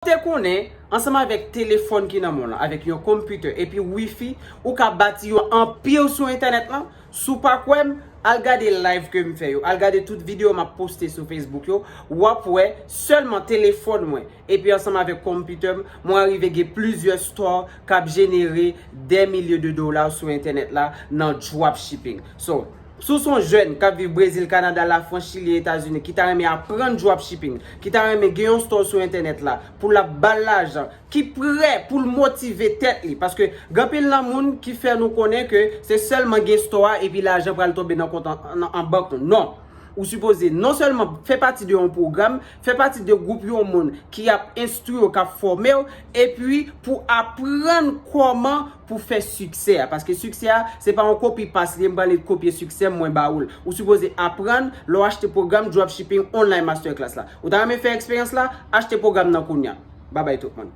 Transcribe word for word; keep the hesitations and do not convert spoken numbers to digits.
Te konnen, ansanm avèk telefòn ki nan men w lan, avèk yon computer epi wifi, ou ka bati yon anpil sou entènèt lan? Si w pa kwè m, al gade live ke m fè yo, al gade tout videyo m ap poste sou Facebook yo, w ap wè sèlman telefòn mwen epi ansanm avèk computer m, mwen arive gen plizyè store k ap jenere des milliers de dollars sou entènèt la nan dropshipping. So, si w se yon jèn k ap viv Brezil, Kanada, Lafrans, Chili, Etazini, ki ta renmen aprann dropshipping, ki ta renmen gen yon store sou entènèt la pou l ap ba l lajan, ki prè pou l motive tèt li, paske gen anpil nan moun ki fè nou konnen ke se sèlman gen store a epi lajan pral tonbe nan kont an, an, an bank nou. Non. Ou sipoze non sèlman fè pati de yon pwogram, fè pati de gwoup yon moun ki ap enstwi w, k ap fòme w, epi pou aprann kòman pou fè siksè a. Paske siksè a, se pa yon kopi pas li, m pral kopye siksè m, mwen ba ou l. Ou sipoze aprann lè w achte pwogram Dropshipping Online Masterclass la. Ou ta renmen fè eksperyans la? Achte pwogram nan kounye a. Babay tout moun.